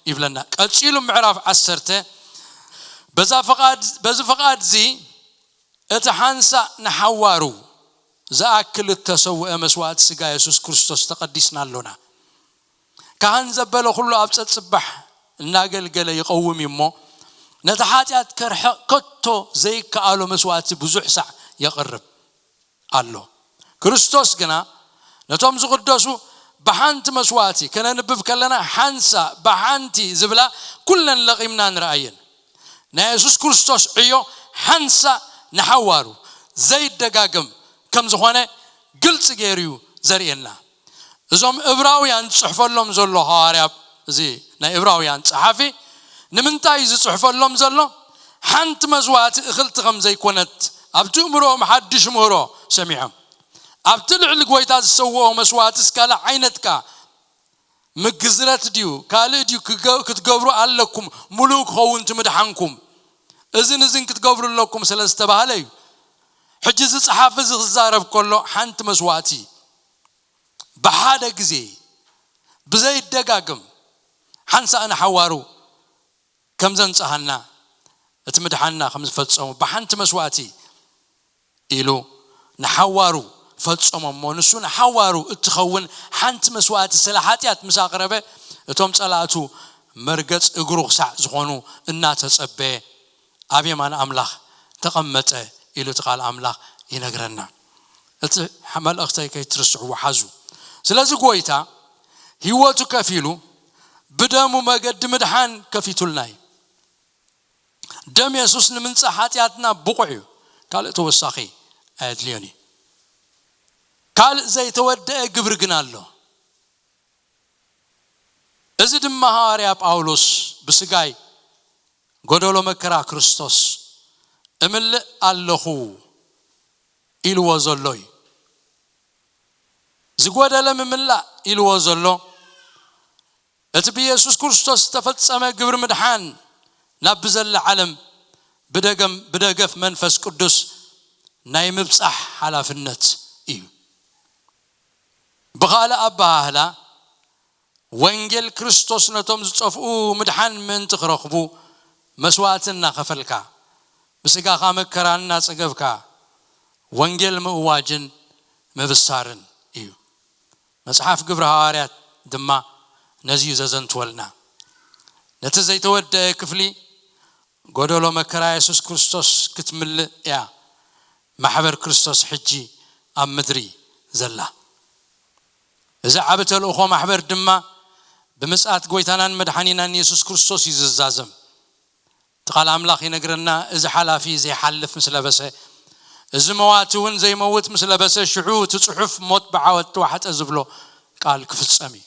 ይብለና። ቀጺሉ ምዕራፍ ዓሰርተ፣ በዛ ፍቓድ፣ በዚ ፍቓድ እዚ እቲ ሓንሳእ ንሓዋሩ ዝኣክል እተሰውአ መስዋእቲ ስጋ የሱስ ክርስቶስ ተቐዲስና ኣሎና። ካህን ዘበለ ኩሉ ኣብ ጸጽባሕ እናገልገለ ይቐውም እዩ እሞ፣ ነቲ ሓጢኣት ከርሕቕ ከቶ ዘይከኣሎ መስዋእቲ ብዙሕ ሳዕ የቕርብ ኣሎ። ክርስቶስ ግና ነቶም ዝቕደሱ ብሓንቲ መስዋእቲ፣ ከነንብብ ከለና ሓንሳ ብሓንቲ ዝብላ ኩለን ለቒምና ንረኣየን። ናይ የሱስ ክርስቶስ ዕዮ ሓንሳ ንሓዋሩ ዘይደጋገም ከም ዝኾነ ግልጺ ገይሩ እዩ ዘርእየና። እዞም እብራውያን ዝጽሕፈሎም ዘሎ ሃዋርያ፣ እዚ ናይ እብራውያን ጸሓፊ ንምንታይ እዩ ዝጽሕፈሎም ዘሎ? ሓንቲ መስዋእቲ እኽልቲ ከም ዘይኮነት ኣብቲ እምሮኦም ሓድሽ ምህሮ ሰሚዖም። ኣብቲ ልዕሊ ጎይታ ዝሰውኦ መስዋእትስ ካልእ ዓይነት ከኣ ምግዝረት ድዩ ካልእ ድዩ ክገ-፣ ክትገብሩ ኣለኩም፣ ምሉእ ክኸውን እቲ ምድሓንኩም። እዝን እዝን ክትገብሩ ኣለኩም ስለ ዝተባህለ እዩ። ሕጂ እዚ ጸሓፊ እዚ ክዛረብ ከሎ ሓንቲ መስዋእቲ ብሓደ ግዜ ብዘይደጋግም ሓንሳእ ንሓዋሩ ከም ዘንጽሃና፣ እቲ ምድሓንና ከም ዝፈጸሙ ብሓንቲ መስዋእቲ ኢሉ ንሓዋሩ ፈጸሞ እሞ፣ ንሱ ንሓዋሩ እትኸውን ሓንቲ መስዋእቲ ስለ ሓጢኣት ምስ ኣቕረበ፣ እቶም ጸላእቱ መርገጽ እግሩ ክሳዕ ዝኾኑ እናተጸበየ ኣብ የማን ኣምላኽ ተቐመጠ ኢሉ እቲ ቃል ኣምላኽ ይነግረና። እቲ መልእኽተይ ከይትርስዕዎ ሓዙ። ስለዚ ጎይታ ህይወቱ ከፊሉ ብደሙ መገዲ ምድሓን ከፊቱልና እዩ። ደም የሱስ ንምንጻህ ሓጢኣትና ብቑዕ እዩ። ካልእ ተወሳኺ ኣየድልዮን እዩ። ካልእ ዘይተወደአ ግብሪ ግን ኣሎ። እዚ ድማ ሃዋርያ ጳውሎስ ብስጋይ ጎደሎ መከራ ክርስቶስ እምልእ ኣለኹ ኢልዎ ዘሎ እዩ። ዝጎደለ ምምላእ ኢልዎ ዘሎ እቲ ብየሱስ ክርስቶስ ዝተፈጸመ ግብሪ ምድሓን ናብ ብዘላ ዓለም ብደገም-፣ ብደገፍ መንፈስ ቅዱስ ናይ ምብጻሕ ሓላፍነት እዩ። ብኻልእ ኣበሃህላ፣ ወንጌል ክርስቶስ ነቶም ዝጠፍኡ ምድሓን ምእንቲ ክረኽቡ መስዋእቲ እናኸፈልካ፣ ብስጋኻ መከራ እናጸገብካ፣ ወንጌል ምእዋጅን ምብሳርን እዩ። መጽሓፍ ግብሪ ሃዋርያት ድማ ነዚ እዩ ዘዘንትወልና። ነቲ ዘይተወደአ ክፍሊ ጎደሎ መከራ የሱስ ክርስቶስ ክትምልእ እያ ማሕበር ክርስቶስ ሕጂ ኣብ ምድሪ ዘላ። እዚ ዓቢ ተልእኾ ማሕበር ድማ ብምጽኣት ጎይታናን መድሓኒናን የሱስ ክርስቶስ እዩ ዝዛዘም። እቲ ቃል ኣምላኽ ይነግረና፣ እዚ ሓላፊ ዘይሓልፍ ምስ ለበሰ፣ እዚ መዋቲ እውን ዘይመውት ምስ ለበሰ ሽዑ እቲ ጽሑፍ ሞት ብዓወት ተዋሕጠ ዝብሎ ቃል ክፍጸም እዩ።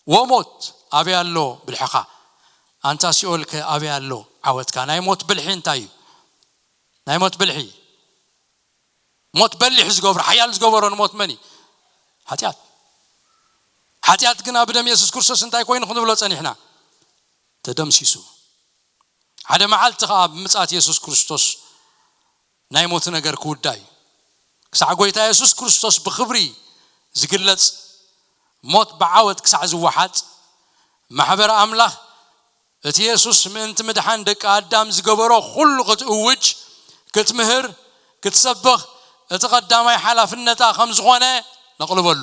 ወሞት ኣበይ ኣሎ ብልሕኻ? ኣንታ ሲኦልከ ኣበይ ኣሎ ዓወትካ? ናይ ሞት ብልሒ እንታይ እዩ? ናይ ሞት ብልሒ፣ ሞት በሊሕ ዝገብሮ፣ ሓያል ዝገበሮ ንሞት መን እዩ? ሓጢኣት። ሓጢኣት ግና ብደም የሱስ ክርስቶስ እንታይ ኮይኑ ክንብሎ ጸኒሕና? ተደምሲሱ። ሓደ መዓልቲ ኸዓ ብምጽኣት የሱስ ክርስቶስ ናይ ሞት ነገር ክውዳእ እዩ። ክሳዕ ጎይታ የሱስ ክርስቶስ ብኽብሪ ዝግለጽ፣ ሞት ብዓወት ክሳዕ ዝወሓጥ፣ ማሕበር ኣምላኽ እቲ የሱስ ምእንቲ ምድሓን ደቂ ኣዳም ዝገበሮ ኩሉ ክትእውጅ፣ ክትምህር፣ ክትሰብኽ እቲ ቀዳማይ ሓላፍነታ ከም ዝኾነ ነቕልበሉ።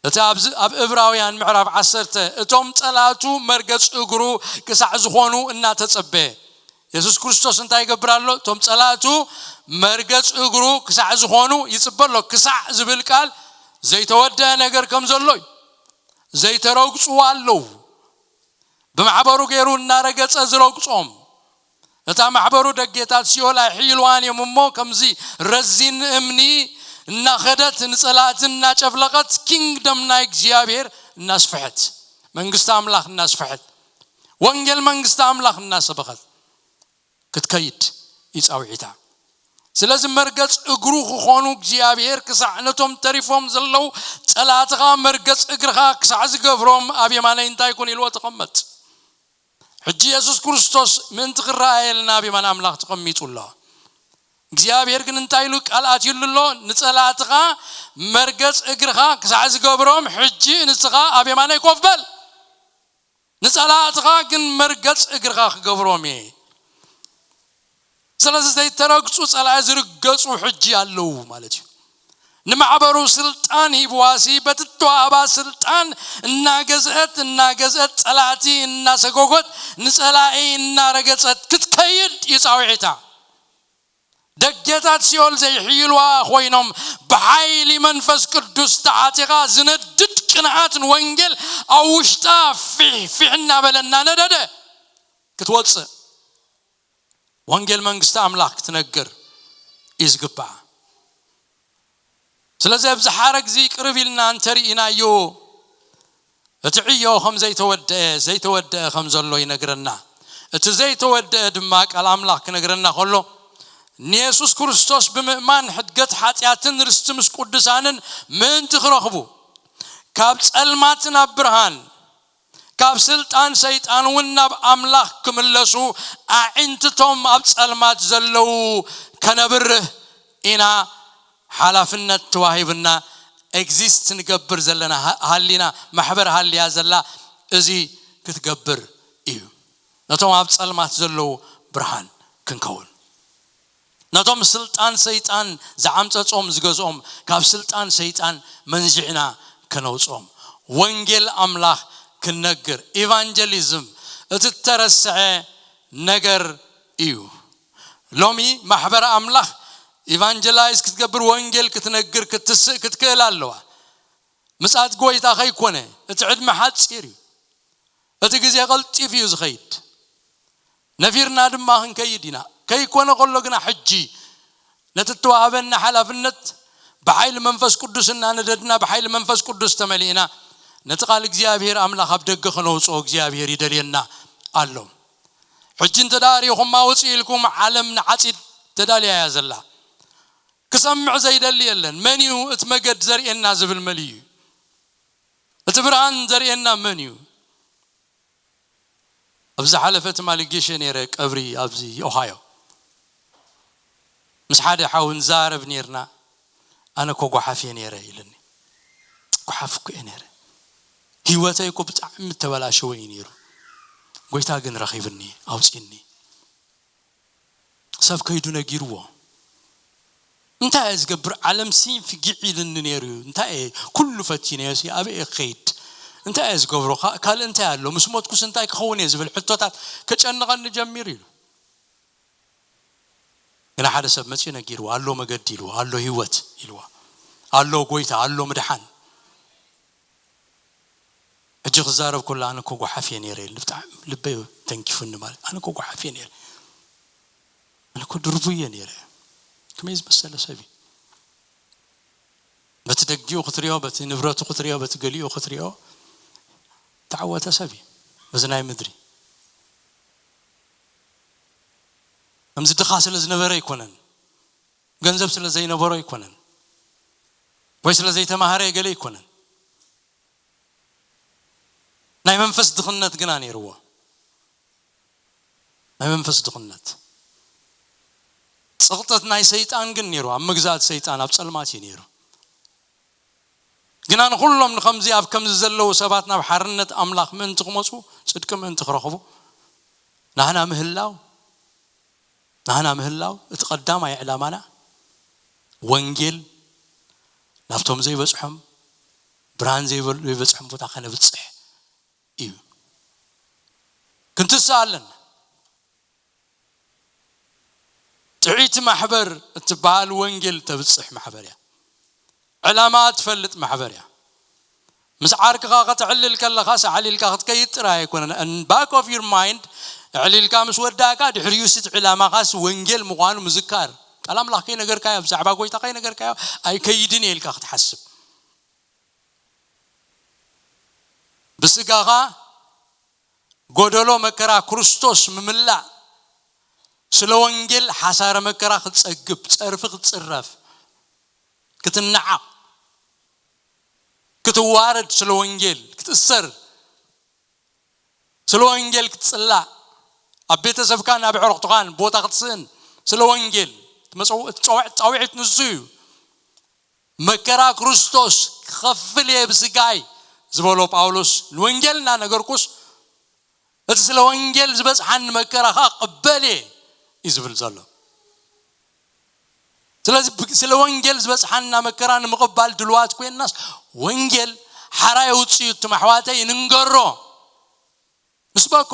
እቲ ኣብዚ ኣብ እብራውያን ምዕራፍ ዓሰርተ እቶም ጸላእቱ መርገጽ እግሩ ክሳዕ ዝኾኑ እናተጸበየ፣ የሱስ ክርስቶስ እንታይ ይገብር ኣሎ? እቶም ጸላእቱ መርገጽ እግሩ ክሳዕ ዝኾኑ ይጽበ ኣሎ። ክሳዕ ዝብል ቃል ዘይተወደአ ነገር ከም ዘሎ እዩ። ዘይተረግጹ ኣለዉ። ብማሕበሩ ገይሩ እናረገጸ ዝረግጾም። እታ ማሕበሩ ደጌታት ሲኦል ኣይሕይልዋን እዮም እሞ፣ ከምዚ ረዚን እምኒ እናኸደት ንጸላእቲ እናጨፍለቐት፣ ኪንግደም ናይ እግዚኣብሔር እናስፍሐት፣ መንግስቲ ኣምላኽ እናስፍሐት፣ ወንጌል መንግስቲ ኣምላኽ እናሰበኸት ክትከይድ እዩ ጻውዒታ። ስለዚ መርገጽ እግሩ ክኾኑ እግዚኣብሔር ክሳዕ ነቶም ተሪፎም ዘለዉ ጸላእትኻ መርገጽ እግርኻ ክሳዕ ዝገብሮም ኣብ የማነይ እንታይ ኩን ኢልዎ ተቐመጥ። ሕጂ የሱስ ክርስቶስ ምእንቲ ክረኣየልና ኣብ የማን ኣምላኽ ተቐሚጡ ኣሎ። እግዚኣብሔር ግን እንታይ ኢሉ ቃል ኣትዩሉ ኣሎ? ንጸላእትኻ መርገጽ እግርኻ ክሳዕ ዝገብሮም ሕጂ ንስኻ ኣብ የማነይ ኮፍ በል። ንጸላእትኻ ግን መርገጽ እግርኻ ክገብሮም እየ። ስለዚ ዘይተረግጹ ጸላኢ ዝርገጹ ሕጂ ኣለዉ ማለት እዩ። ንማሕበሩ ስልጣን ሂብዋሲ በቲ ተዋህባ ስልጣን እናገዝአት እናገዝአት ጸላእቲ እናሰጎጎት ንጸላኢ እናረገጸት ክትከይድ እዩ ጻውዒታ። ደጌታት ሲኦል ዘይሕይልዋ ኮይኖም ብሓይሊ መንፈስ ቅዱስ ተዓጢቓ ዝነድድ ቅንኣት ንወንጌል ኣብ ውሽጣ ፊሕ ፊሕ እናበለ እናነደደ ክትወፅእ ወንጌል መንግስቲ ኣምላኽ ክትነግር እዩ ዝግባኣ። ስለዚ ኣብዚ ሓረግ እዚ ቅርብ ኢልና እንተርኢናዮ እቲ ዕዮ ከም ዘይተወደአ ዘይተወደአ ከም ዘሎ ይነግረና። እቲ ዘይተወደአ ድማ ቃል ኣምላኽ ክነግረና ከሎ ንየሱስ ክርስቶስ ብምእማን ሕድገት ሓጢኣትን ርስቲ ምስ ቅዱሳንን ምእንቲ ክረኽቡ ካብ ጸልማት ናብ ብርሃን ካብ ስልጣን ሰይጣን እውን ናብ ኣምላኽ ክምለሱ ኣዒንትቶም ኣብ ጸልማት ዘለዉ ከነብርህ ኢና ሓላፍነት ተዋሂብና ኤግዚስት ንገብር ዘለና ሃ- ሃሊና ማሕበር ሃልያ ዘላ እዚ ክትገብር እዩ። ነቶም ኣብ ጸልማት ዘለዉ ብርሃን ክንከውን ነቶም ስልጣን ሰይጣን ዝዓምጸጾም ዝገዝኦም ካብ ስልጣን ሰይጣን መንዚዕና ከነውጾም ወንጌል ኣምላኽ ክንነግር ኢቫንጀሊዝም እቲ እተረስዐ ነገር እዩ። ሎሚ ማሕበር ኣምላኽ ኢቫንጀላይዝ ክትገብር ወንጌል ክትነግር ክትስእ ክትክእል ኣለዋ። ምጻት ጎይታ ከይኮነ እቲ ዕድመ ሓጺር እዩ። እቲ ግዜ ቀልጢፍ እዩ ዝኸይድ። ነፊርና ድማ ክንከይድ ኢና። ከይኮነ ከሎ ግና ሕጂ ነቲ እተዋህበና ሓላፍነት ብሓይሊ መንፈስ ቅዱስ እናነደድና ብሓይሊ መንፈስ ቅዱስ ተመሊእና ነቲ ቃል እግዚኣብሔር ኣምላኽ ኣብ ደገ ከነውፅኦ እግዚኣብሔር ይደልየና ኣሎ። ሕጂ እንተ ደኣ ርኢኹማ ውፅእ ኢልኩም ዓለም ንዓፂድ ተዳልያ እያ ዘላ። ክሰምዕ ዘይደሊ የለን። መን እዩ እቲ መገድ ዘርእየና ዝብል መን እዩ? እቲ ብርሃን ዘርእየና መን እዩ? ኣብ ዝሓለፈ ትማሊ ጌሸ ነይረ ቀብሪ ኣብዚ ኦሃዮ ምስ ሓደ ሓው ንዛረብ ነይርና። ኣነ እኮ ጓሓፍ እየ ነይረ ኢልኒ። ጓሓፍ እኮ እየ ነይረ። ህይወተይ እኮ ብጣዕሚ ተበላሸወ እዩ ነይሩ። ጎይታ ግን ረኺብኒ ኣውፅኒ። ሰብ ከይዱ ነጊርዎ እንታይ እየ ዝገብር ዓለም ሲ ፍጊዕ ኢልኒ ነይሩ እዩ እንታይ እየ ኩሉ ፈቲነዮ ሲ ኣበይ እየ ክኸይድ እንታይ እየ ዝገብሮ ካ- ካልእ እንታይ ኣሎ ምስ ሞትኩስ እንታይ ክኸውን እየ ዝብል ሕቶታት ከጨንቐኒ ጀሚሩ ኢሉ ግና ሓደ ሰብ መፅኡ ነጊርዎ ኣሎ መገዲ ኢልዎ ኣሎ ህይወት ኢልዎ ኣሎ ጎይታ ኣሎ ምድሓን ሕጂ ክዛረብ ከሎ ኣነ እኮ ጓሓፍ እየ ነይረ ኢሉ ብጣዕሚ ልበይ ተንኪፉኒ ማለት ኣነ እኮ ጓሓፍ እየ ነይረ ኣነ እኮ ድርቡ እየ ነይረ ከመይ ዝመሰለ ሰብ እዩ። በቲ ደጊኡ ክትሪኦ፣ በቲ ንብረቱ ክትሪኦ፣ በቲ ገሊኡ ክትሪኦ፣ ተዓወተ ሰብ እዩ በዚ ናይ ምድሪ። ከምዚ ድኻ ስለ ዝነበረ ኣይኮነን፣ ገንዘብ ስለ ዘይነበሮ ኣይኮነን፣ ወይ ስለ ዘይተማሃረ ገለ ኣይኮነን። ናይ መንፈስ ድኽነት ግና ነይርዎ። ናይ መንፈስ ድኽነት፣ ጸቕጠት ናይ ሰይጣን ግን ነይሩ። ኣብ መግዛእቲ ሰይጣን፣ ኣብ ጸልማት እዩ ነይሩ። ግና ንኹሎም ንኸምዚ ኣብ ከምዚ ዘለዉ ሰባት ናብ ሓርነት ኣምላኽ ምእንቲ ክመጹ፣ ጽድቂ ምእንቲ ክረኽቡ፣ ናህና ምህላው፣ ናህና ምህላው እቲ ቀዳማይ ዕላማና፣ ወንጌል ናብቶም ዘይበጽሖም፣ ብርሃን ዘይበል-፣ ዘይበጽሖም ቦታ ከነብጽሕ እዩ። ክንትስእ ኣለና። ጥዕይቲ ማሕበር እትበሃል ወንጌል ተብጽሕ ማሕበር እያ። ዕላማ ትፈልጥ ማሕበር እያ። ምስ ዓርክኻ ከተዕልል ከለኻስ ኣዕሊልካ ክትከይድ ጥራይ ኣይኮነን። In back of your mind፣ ኣዕሊልካ ምስ ወዳእካ፣ ድሕሪኡ እቲ ዕላማኻስ ወንጌል ምዃኑ ምዝካር። ቃል ኣምላኽ ከይነገርካዮ፣ ብዛዕባ ጎይታ ከይነገርካዮ ኣይከይድን እየ ኢልካ ክትሓስብ። ብስጋኻ ጎደሎ መከራ ክርስቶስ ምምላእ፣ ስለ ወንጌል ሓሳረ መከራ ክትጸግብ፣ ጸርፊ ክትጽረፍ፣ ክትነዓቕ፣ ክትዋረድ፣ ስለ ወንጌል ክትእሰር፣ ስለ ወንጌል ክትጽላእ፣ ኣብ ቤተሰብካን ኣብ ኣዕሩኽትኻን ቦታ ክትስእን፣ ስለ ወንጌል እቲ መጸው-፣ እቲ ጸውዕ-፣ ጻውዒት ንሱ እዩ። መከራ ክርስቶስ ክኸፍል እየ ብስጋይ ዝበሎ ጳውሎስ፣ ንወንጌል እናነገርኩስ፣ እቲ ስለ ወንጌል ዝበጽሓኒ መከራ ኸኣ ክቕበል እየ እዩ ዝብል ዘሎ። ስለዚ ብ-፣ ስለ ወንጌል ዝበጽሓና መከራ ንምቕባል ድልዋት ኮይንናስ፣ ወንጌል ሓራይ ኣውጽኡ፣ እትም ኣሕዋተይ፣ ንንገሮ፣ ንስበኮ።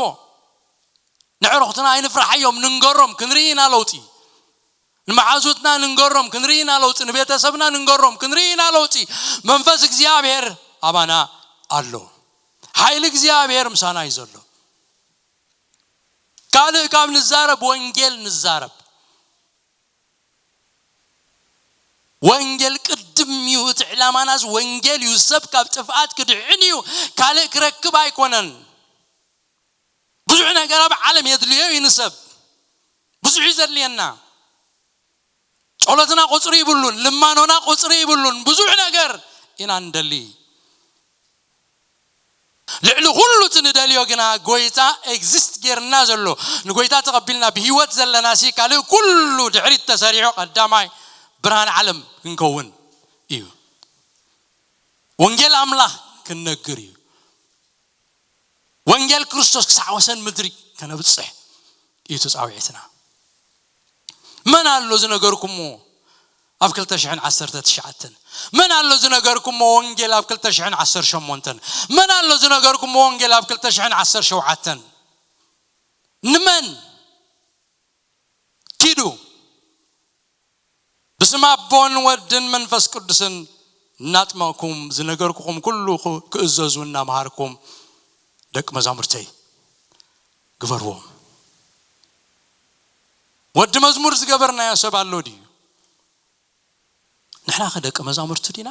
ንዕሩኽትና ኣይንፍርሓዮም፣ ንንገሮም፣ ክንርኢ ኢና ለውጢ። ንመሓዙትና ንንገሮም፣ ክንርኢ ኢና ለውጢ። ንቤተሰብና ንንገሮም፣ ክንርኢ ኢና ለውጢ። መንፈስ እግዚኣብሔር ኣባና ኣሎ። ሓይሊ እግዚኣብሔር ምሳና እዩ ዘሎ። ካልእ ካብ ንዛረብ፣ ወንጌል ንዛረብ። ወንጌል ቅድም እዩ። እቲ ዕላማናስ ወንጌል እዩ። ሰብ ካብ ጥፍኣት ክድሕን እዩ። ካልእ ክረክብ ኣይኮነን። ብዙሕ ነገር ኣብ ዓለም የድልዮ እዩ ንሰብ። ብዙሕ እዩ ዘድልየና። ጸሎትና ቁጽሪ ይብሉን፣ ልማኖና ቁጽሪ ይብሉን። ብዙሕ ነገር ኢና ንደሊ። ልዕሊ ኩሉ እቲ ንደልዮ ግና ጎይታ ኤግዚስት ጌርና ዘሎ፣ ንጎይታ ተቐቢልና ብህይወት ዘለናሲ ካልእ ኩሉ ድሕሪት ተሰሪዑ ቀዳማይ ብርሃን ዓለም ክንከውን እዩ። ወንጌል ኣምላኽ ክንነግር እዩ። ወንጌል ክርስቶስ ክሳዕ ወሰን ምድሪ ከነብጽሕ እዩ ተጻዊዕትና። መን ኣሎ ዝነገርኩሞ ኣብ ክልተ ሽሕን ዓሰርተ ትሽዓተን? መን ኣሎ ዝነገርኩሞ ወንጌል ኣብ ክልተ ሽሕን ዓሰርተ ሸሞንተን? መን ኣሎ ዝነገርኩሞ ወንጌል ኣብ ክልተ ሽሕን ዓሰርተ ሸውዓተን? ንመን? ኪዱ ብስም ኣቦን ወድን መንፈስ ቅዱስን እናጥመቕኩም ዝነገርኩኹም ኩሉ ክ-፣ ክእዘዙ እናምሃርኩም ደቂ መዛሙርተይ ግበርዎም። ወዲ መዝሙር ዝገበርናዮ ሰብ ኣሎ ድዩ? ንሕና ከ ደቂ መዛሙርቱ ዲና?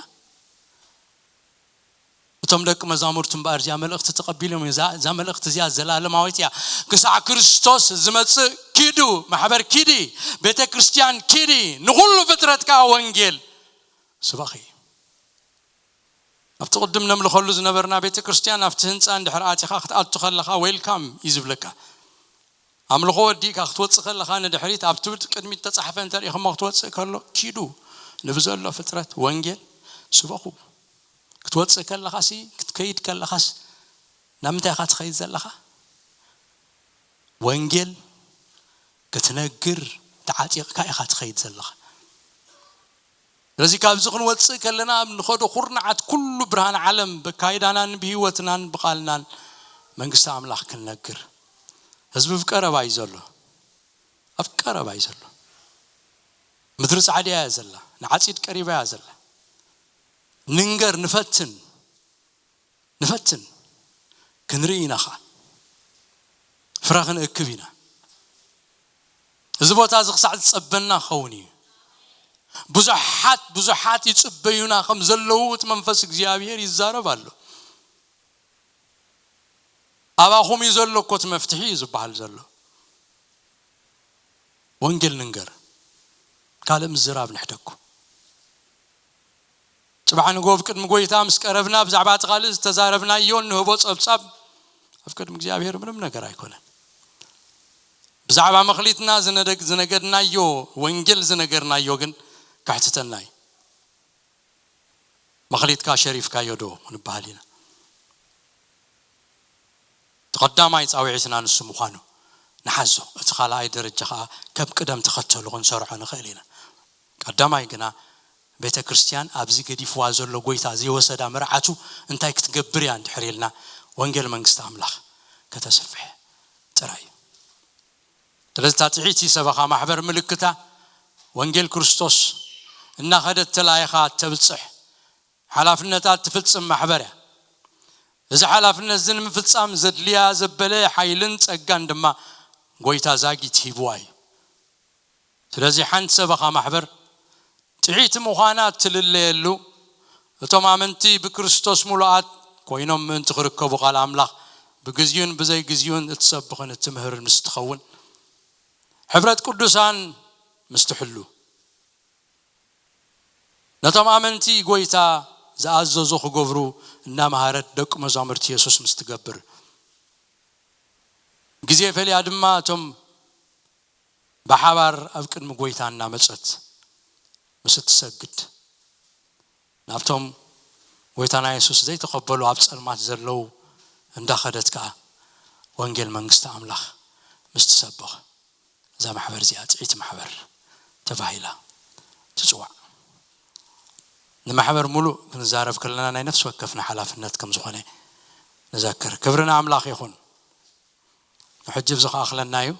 እቶም ደቂ መዛሙርቱ እምበኣር እዚኣ መልእኽቲ ተቐቢሎም እዮም። እዛ፣ እዛ መልእኽቲ እዚኣ ዘላለማዊት እያ። ክሳዕ ክርስቶስ ዝመጽእ ኪዱ፣ ማሕበር ኪዲ፣ ቤተ ክርስቲያን ኪዲ፣ ንኹሉ ፍጥረት ከኣ ወንጌል ስበኺ። ኣብቲ ቅድም ነምልኸሉ ዝነበርና ቤተ ክርስቲያን ኣብቲ ህንጻ እንድሕር ኣቲኻ ክትኣቱ ከለኻ ዌልካም እዩ ዝብለካ። ኣምልኾ ወዲእካ ክትወጽእ ከለኻ ንድሕሪት ኣብቲ ቅድሚት ተጻሕፈ እንተሪኢኹሞ ክትወጽእ ከሎ ኪዱ ንብዘሎ ፍጥረት ወንጌል ስበኹ። ክትወጽእ ከለኻሲ ክትከይድ ከለኻስ ናብ ምንታይ ኢኻ ትኸይድ ዘለኻ? ወንጌል ክትነግር ተዓጢቕካ ኢኻ ትኸይድ ዘለኻ። ስለዚ ካብዚ ክንወጽእ ከለና ኣብ ንኸዶ ኩርናዓት ኩሉ ብርሃን ዓለም ብካይዳናን ብህይወትናን ብቓልናን መንግስቲ ኣምላኽ ክንነግር። ህዝቢ ኣብ ቀረባ እዩ ዘሎ። ኣብ ቀረባ እዩ ዘሎ። ምድሪ ጻዕዳ እያ ዘላ። ንዓጺድ ቀሪባ እያ ዘላ። ንንገር፣ ንፈትን። ንፈትን። ክንርኢ ኢና ኸኣ። ፍረ ክንእክብ ኢና። እዚ ቦታ እዚ ክሳዕ ዝጸበና ክኸውን እዩ። ብዙሓት ብዙሓት ይጽበዩና ከም ዘለዉ እቲ መንፈስ እግዚኣብሔር ይዛረብ ኣሎ። ኣባኹም እዩ ዘሎ እኮ እቲ መፍትሒ እዩ ዝበሃል ዘሎ። ወንጌል ንንገር፣ ካልእ ምዝራብ ንሕደጉ። ጽባሕ ንጎ ኣብ ቅድሚ ጎይታ ምስ ቀረብና ብዛዕባ እቲ ካልእ ዝተዛረብናዮ እንህቦ ጸብጻብ ኣብ ቅድሚ እግዚኣብሔር ምንም ነገር ኣይኮነን። ብዛዕባ መኽሊትና ዝነደግ- ዝነገድናዮ ወንጌል ዝነገርናዮ ግን ከሕትተና እዩ። መኽሊትካ ሸሪፍካዮ ዶ ንበሃል ኢና። እቲ ቀዳማይ ጻውዒትና ንሱ ምዃኑ ንሓዞ። እቲ ካልኣይ ደረጃ ከኣ ከም ቅደም ተኸተሉ ክንሰርሖ ንኽእል ኢና። ቀዳማይ ግና ቤተ ክርስቲያን ኣብዚ ገዲፍዋ ዘሎ ጎይታ ዘይወሰዳ መርዓቱ እንታይ ክትገብር እያ እንድሕር ኢልና ወንጌል መንግስቲ ኣምላኽ ከተስፍሕ ጥራይ እዩ። ስለዚ እታ ጥዕይቲ ሰበኻ ማሕበር ምልክታ ወንጌል ክርስቶስ እናኸደት ተላኢኻ ተብጽሕ ሓላፍነታት ትፍጽም ማሕበር እያ። እዚ ሓላፍነት እዚ ንምፍጻም ዘድልያ ዘበለ ሓይልን ጸጋን ድማ ጎይታ ዛጊት ሂብዋ እዩ። ስለዚ ሓንቲ ሰበኻ ማሕበር ጥዕይቲ ምዃና ትልለየሉ፣ እቶም ኣመንቲ ብክርስቶስ ምሉኣት ኮይኖም ምእንቲ ክርከቡ ቃል ኣምላኽ ብግዜኡን ብዘይግዜኡን እትሰብኽን እትምህርን ምስ ትኸውን፣ ሕብረት ቅዱሳን ምስ ትሕሉ፣ ነቶም ኣመንቲ ጎይታ ዝኣዘዞ ክገብሩ እናመሃረት ደቂ መዛሙርቲ የሱስ ምስ ትገብር፣ ግዜ ፈልያ ድማ እቶም ብሓባር ኣብ ቅድሚ ጎይታ እናመጸት ምስ እትሰግድ፣ ናብቶም ጎይታና የሱስ ዘይተቐበሉ ኣብ ጸልማት ዘለዉ እንዳኸደት ከኣ ወንጌል መንግስቲ ኣምላኽ ምስ ትሰብኽ፣ እዛ ማሕበር እዚኣ ጥዕይቲ ማሕበር ተባሂላ ትጽዋዕ። ንማሕበር ሙሉእ ክንዛረብ ከለና ናይ ነፍሲ ወከፍና ሓላፍነት ከም ዝኾነ ንዘክር። ክብሪ ንኣምላኽ ይኹን። ንሕጂ ኣብዚ ክኣኽለና እዩ።